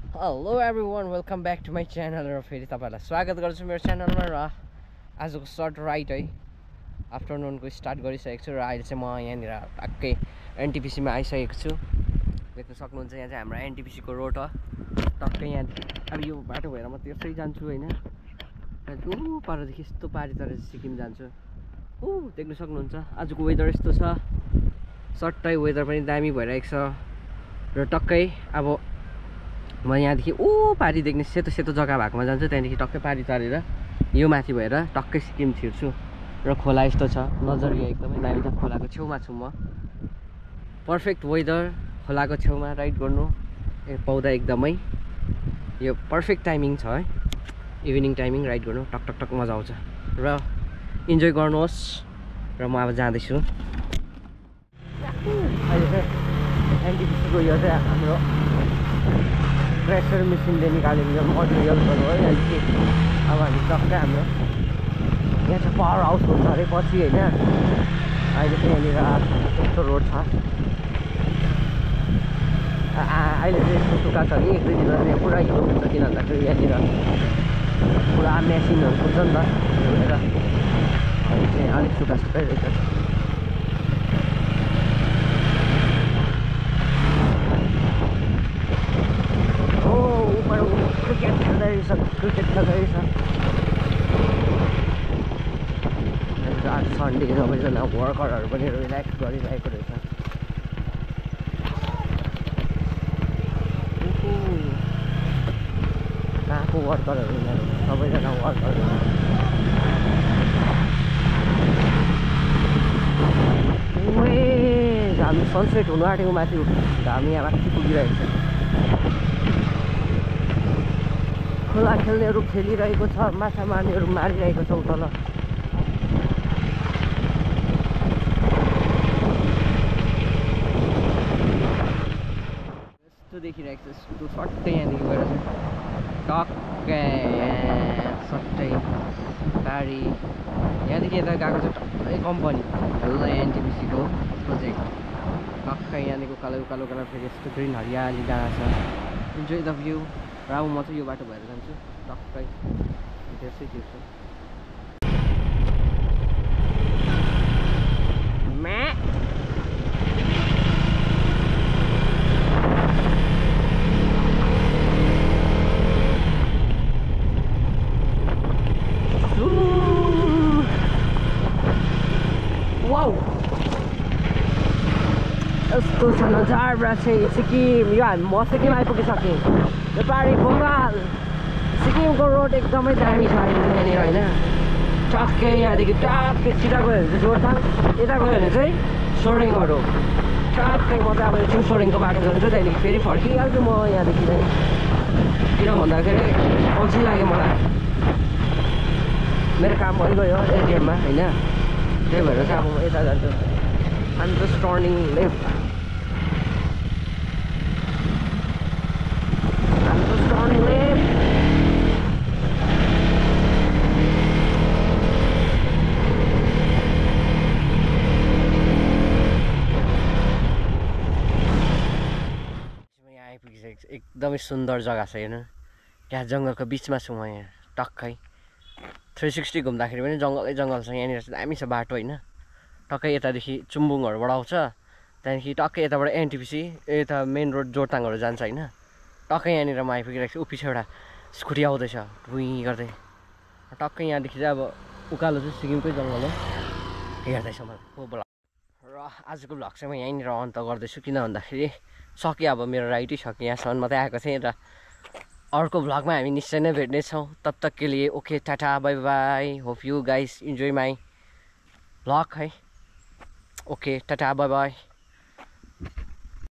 Hello everyone welcome back to my channel र फेरि तपाईँहरूलाई स्वागत गर्छु मेरो च्यानलमा र आजको सर्ट राइड है आफ्टरनुनको स्टार्ट गरिसकेको छु र अहिले चाहिँ म यहाँनिर टक्कै एनटिपिसीमा आइसकेको छु। देख्न सक्नुहुन्छ यहाँ चाहिँ हाम्रो एनटिपिसीको रोड हो। टक्कै यहाँ अब यो बाटो भएर म त्यसै जान्छु होइन। ऊ पारादेखि यस्तो पारितर सिक्किम जान्छु। देख्न सक्नुहुन्छ आजको वेदर यस्तो छ, सट्टै वेदर पनि दामी भइरहेको छ र टक्कै अब म यहाँदेखि पारि देख्ने सेतो सेतो जग्गा भएकोमा जान्छु, त्यहाँदेखि टक्कै पारि तरेर यो माथि भएर टक्कै सिक्किम छिर्छु। र खोला यस्तो छ, नजरिया एकदमै दामी छ। खोलाको छेउमा छु म, पर्फेक्ट वेदर, खोलाको छेउमा राइड गर्नु पाउँदा एकदमै यो पर्फेक्ट टाइमिङ छ है। इभिनिङ टाइमिङ राइड गर्नु टक टक टक मजा आउँछ र इन्जोय गर्नुहोस्। र म अब जाँदैछु। अहिले चाहिँ एनटिपिसीको यो चाहिँ हाम्रो प्रेसर मेसिनले निकालेको मटेरियलहरू है। अहिले अब हामी टक्कै हाम्रो यहाँ चाहिँ पावर हाउस हुन्छ अरे पछि होइन। अहिले चाहिँ यहाँनिर यस्तो रोड छ, अहिले चाहिँ यस्तो सुक्खा छ कि एक दुई दिन चाहिँ पुरा हिलो हुन्छ, किन भन्दाखेरि यहाँनिर पुरा मेसिनहरू कुद्छ नि त, त्यही भएर अहिले चाहिँ अलिक सुक्खा सुक्खै रहेछ। क्रिकेट खेल्दै रहेछ आज सन्डे, सबैजना वर्करहरू पनि रिल्याक्स गरिरहेको रहेछ। कहाँको वर्करहरू सबैजना वर्कर। हामी सनसेट हुनु आँटेको माथि घाम यहाँ माथि पुगिरहेको छ। खोला खेल्नेहरू खेलिरहेको छ, माछा मार्नेहरू मारिरहेको छ उतल। यस्तो देखिरहेको छ सट्टै यहाँदेखि गएर चाहिँ टक्कै सट्टै पारी यहाँदेखि यता गएको छ टक्कै कम्पनी हेलो एनटिपिसीको प्रोजेक्ट। टक्कै यहाँदेखि उकालो उकालो उकालो फेरि यस्तो ग्रिन हरियाली डाँडा छ। Enjoy the view. र अब म चाहिँ यो बाटो भएर जान्छु, टक्कै त्यसै तिर्छु। यस्तो छ नजारा चाहिँ सिक्किम। यो हामी म सिक्किम आइपुगिसकेँ। यो पारी बङ्गाल सिक्किमको रोड एकदमै दामी छ यहाँनिर होइन। टक्कै यहाँदेखि टक्कै सिधा गयो भने चाहिँ जोरथाङ, यता गयो भने चाहिँ सोरेङहरू। टक्कै म चाहिँ अब एकछिन सोरेङको बाटो जान्छु, त्यहाँदेखि फेरि फर्किहाल्छु म यहाँदेखि चाहिँ। किन भन्दाखेरि अल्छी लाग्यो मलाई, मेरो काम भइगयो एटिएममा होइन। त्यही भएर चाहिँ अब म यता जान्छु। I'm just turning left. I'm just turning left. यहाँ आइपुगिसकेको छु, एकदमै सुन्दर जग्गा छ हेर्नु। यहाँ जङ्गलको बिचमा छु म यहाँ टक्कै 360 घुम्दाखेरि पनि जङ्गलै जङ्गल छ यहाँनिर चाहिँ दामी छ बाटो होइन। टक्कै यतादेखि चुम्बुङहरूबाट आउँछ, त्यहाँदेखि टक्कै यताबाट एनटिपिसी यता मेन रोड जोरथाङहरू जान्छ होइन। टक्कै यहाँनिर म आइपुगिरहेको छु। पछि एउटा स्कुटी आउँदैछ भुइँ गर्दै। टक्कै यहाँदेखि चाहिँ अब उकालो चाहिँ सिक्किमकै जङ्गल हो हेर्दैछ मलाई। र आजको भ्लग चाहिँ म यहीँनिर अन्त गर्दैछु, किन भन्दाखेरि सक्यो अब मेरो राइडै सक्यो, यहाँसम्म मात्रै आएको थिएँ। र अर्को भ्लगमा हामी निश्चय नै भेट्नेछौँ। तब तक के लिए okay tata bye bye. Hope you guys enjoy my vlog है। Okay tata bye by.